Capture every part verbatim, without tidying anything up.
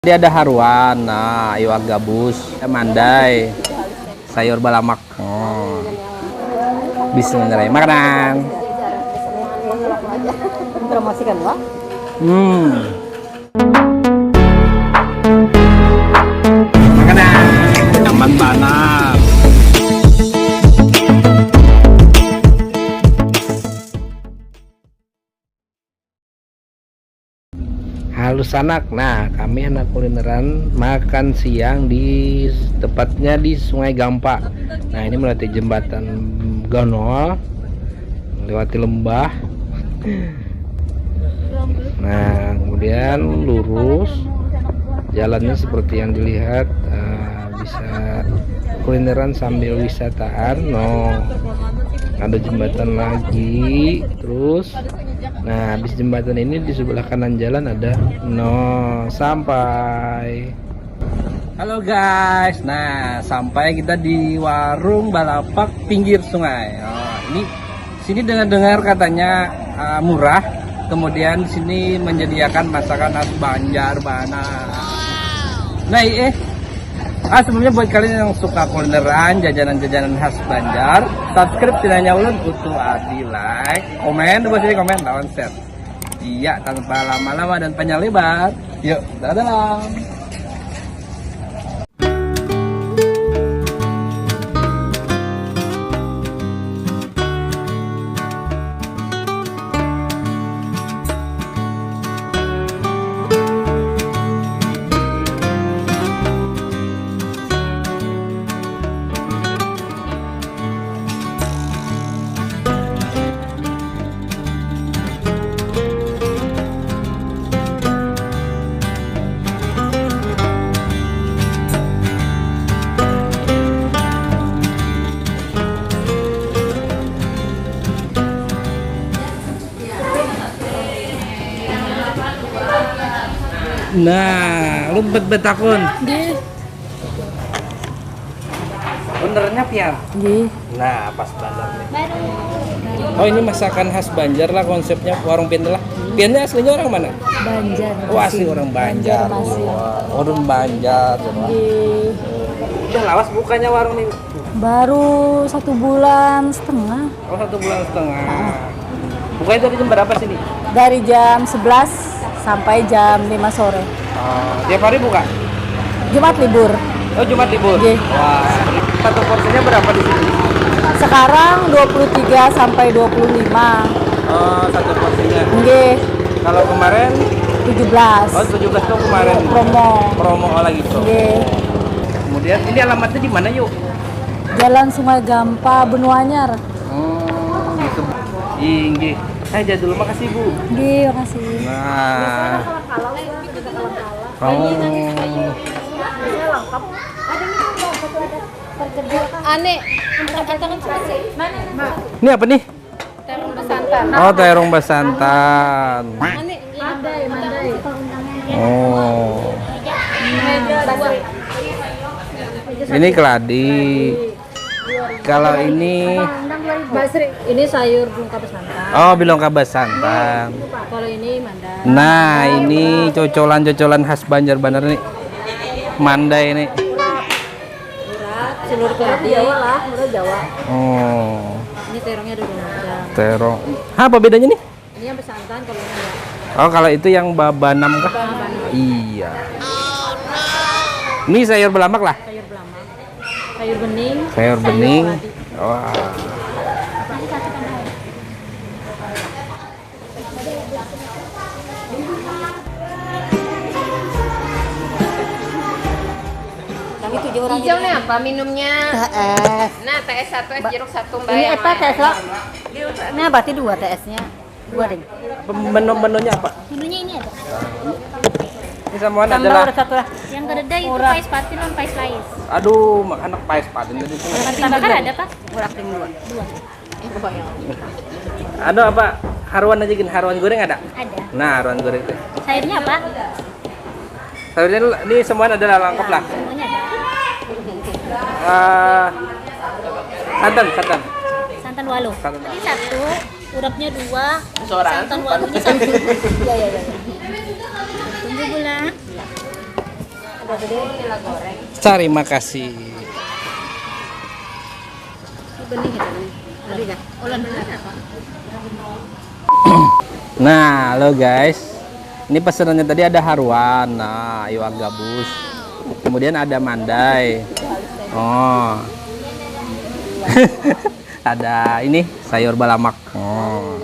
Tadi ada haruan, nah, iwak gabus, ada mandai, sayur balamak. Oh. Bismillahirrahmanirrahim. Makanan. Promosikan, Pak. Hmm. Makanan. Nyaman banar. Halo sanak, nah kami anak kulineran makan siang di tepatnya di Sungai Gampa. Nah ini melewati jembatan ganal, melewati lembah. Nah kemudian lurus, jalannya seperti yang dilihat, eh, bisa kulineran sambil wisataan. No, ada jembatan lagi terus. Nah habis jembatan ini di sebelah kanan jalan ada, no, sampai. Halo guys, nah sampai kita di warung balapak pinggir sungai. Oh, ini sini dengar-dengar katanya uh, murah. Kemudian di sini menyediakan masakan khas Banjar bana. Nah, eh, ah sebelumnya buat kalian yang suka kulineran, jajanan-jajanan khas Banjar, subscribe channelnya ulun Utuh Adi, like, komen, terus komen, lawan share. Iya, tanpa lama-lama dan panjang lebar. Yuk, dalam. Nah, lu bet betakun. Benernya pian. Nggih. Nah, pas banget nih. Oh, ini masakan khas Banjar lah konsepnya warung pian lah. Piannya aslinya orang mana? Banjar. Oh, asli orang Banjar. Banjarmasin. Wah, orang Banjar. Nggih. Udah lawas bukanya warung nih. Baru satu bulan setengah. Oh, satu bulan setengah. Buka itu dari jam berapa sini? Dari jam sebelas sampai jam lima sore. Oh, tiap hari buka? Jumat libur. Oh, Jumat libur? Nggih. Wah, satu porsinya berapa di sini? Sekarang dua puluh tiga sampai dua puluh lima. Oh, satu porsinya? Nggih. Kalau kemarin? Tujuh belas. Oh, tujuh belas tuh kemarin. Promo. Promo lagi tuh. Nggih. Kemudian ini alamatnya di mana yuk? Jalan Sungai Gampa, Benua Anyar. Oh, gitu. Inggih. Saya jadul, makasih Bu. Nggih, makasih. Nah. Oh. Ane, antakan sih. Ini apa nih? Terung besantan. Oh, terung besantan. Ane, mandai, mandai. Oh. Ini keladi. Kalau ini Mbak Sri, ini sayur bilung kabas santan. Oh, bilung kabas santan. Kalau ini mandai. Nah, ini cocolan-cocolan khas Banjar banar nih. Mandai ini. Urat, silur keladi. Jawa lah, urat Jawa. Oh. Ini terongnya ada dua macam. Terong. Apa bedanya nih? Ini yang besantan, kalau ini enggak. Oh, kalau itu yang babanam kah? Babanam. Iya. Ini sayur belamak lah. Sayur belamak. Sayur bening. Sayur bening. Keladi. Wah. Kami tujuh orang. Hijau nih apa minumnya? T S. Nah, T S satu, es jeruk satu, Mbak. Ini apa, T S lo? Ini berarti dua T S-nya. Dua ding. Menu-menunya apa? Menunya ini ada. Ini semuanya adalah udah satu lah. Yang kedede itu pais patin dan pais lais. Aduh, mak anak pais patin tadi tuh. Pais bakar ada, Pak? Urak ding dua. Dua. Anu apa? Haruan aja gin, haruan goreng ada? Ada. Nah, haruan goreng tuh. Sayurnya apa? Sayurnya ini semuanya ada lengkap lah. Semuanya ada. Eh, santan, santan. Santan waluh. Santan. Ini satu, urapnya dua, santan waluhnya satu. Iya, iya, iya. Tunggu gula. Terima kasih. Benih itu nih. Ada dah. Ulan benar apa? Nah, halo guys. Ini pesanannya tadi ada haruan, nah, iwak gabus. Kemudian ada mandai. Oh. Ada ini sayur balamak. Oh.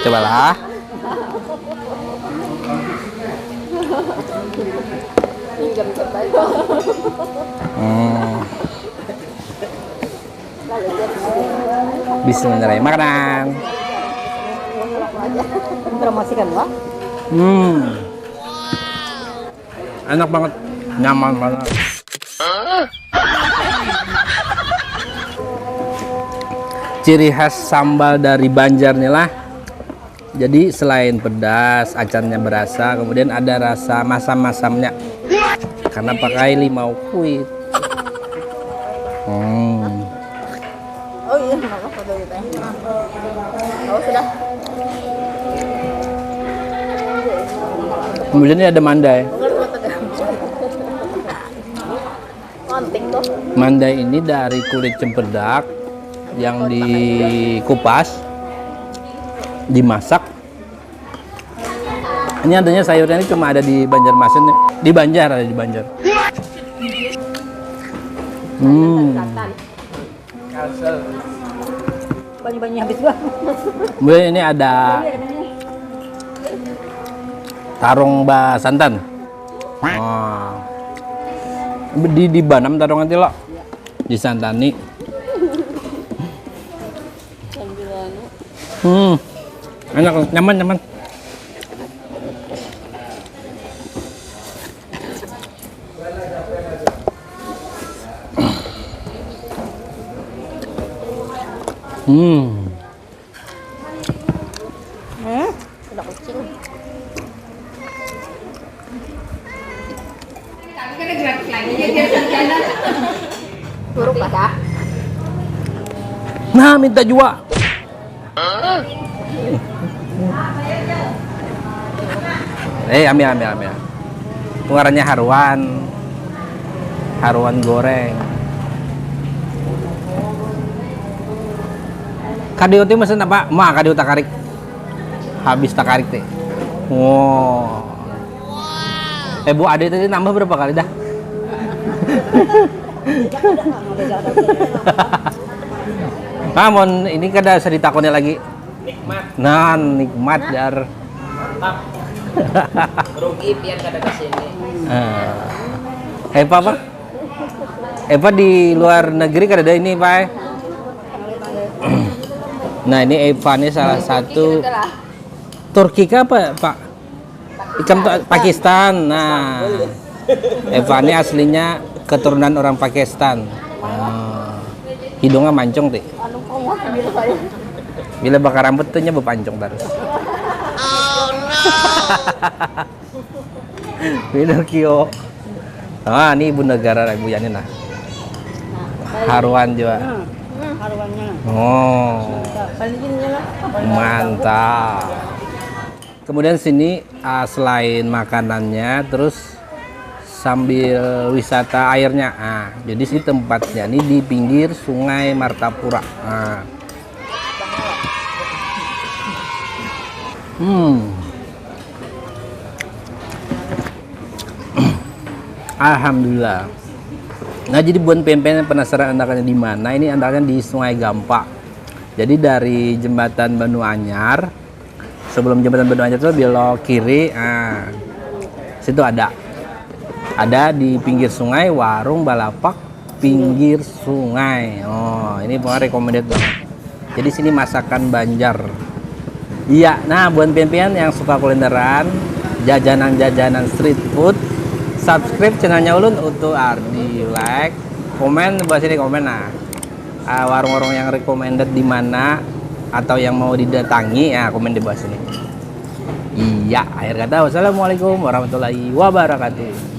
Cobalah. Hmm. Bismillahirrahmanirrahim. Makanan. Promosikan, Wak. Hmm. Enak banget, nyaman banget. Ciri khas sambal dari Banjar nih lah. Jadi selain pedas, acannya berasa, kemudian ada rasa masam-masamnya. Karena pakai limau kuit. Hmm. Oh iya, maaf, ada gitu ya. Oh, sudah. Kemudian ini ada mandai. Penting tuh. Mandai ini dari kulit cempedak yang dikupas, dimasak. Ini adanya sayurnya ini cuma ada di Banjarmasin, di Banjar, ada di Banjar. Hmm. Banyu-banyu habis gua. Kemudian ini ada tarung basantan. Wah. Di di banam tarung nanti lo. Disantani. Sambil anu. Hmm. Enak, nyaman, nyaman. Hmm. Hmm, sudah kucing. Buruk lah. Nah, minta jua. Eh, ambil, ambil, ambil. Itu ngarannya haruan. Haruan goreng. Kadeo ti mesen apa? Ma, kadeo takarik. Habis takarik ti. Wow. Eh, Bu Ade tadi nambah berapa kali dah? Namun ini kada usah ditakoni lagi. Nikmat. Nah, nikmat, jar. Mantap. Rugi pian kada ke sini. Eh. Eva apa? Eva di luar negeri kada ada ini, Pak. Nah, ini Eva ini salah satu Turki kah apa, Pak? Ikam tuh Pakistan. Nah. Eva ini aslinya keturunan orang Pakistan. Nah. Hidungnya mancung ti. Anu, kau mau ambil saya. Bila bakar rambut tuh nya bepancung terus. Pinocchio. Ah, ini ibu negara, ibu Yani nah. Nah, haruan juga. Hmm, hmm, haruannya. Oh. Mantap. Paling ininya lah. Mantap. Kemudian sini, ah, selain makanannya, terus sambil wisata airnya. Ah, jadi sini tempatnya ini di pinggir Sungai Martapura. Ah. Hmm. Alhamdulillah. Nah, jadi buat pian-pian yang penasaran andaknya di mana, ini andaknya di Sungai Gampa. Jadi dari jembatan Banu Anyar, sebelum jembatan Banu Anyar tuh belok kiri, ah, situ ada. Ada di pinggir sungai, warung balapak pinggir sungai. Oh, ini pokoknya recommended banget. Jadi sini masakan Banjar. Iya, nah buat pian-pian yang suka kulineran, jajanan-jajanan street food, subscribe channelnya ulun Utu Ardi, like, komen di bawah sini komen nah. Ah, warung-warung yang recommended di mana atau yang mau didatangi ya komen di bawah sini. Iya, akhir kata wassalamualaikum warahmatullahi wabarakatuh.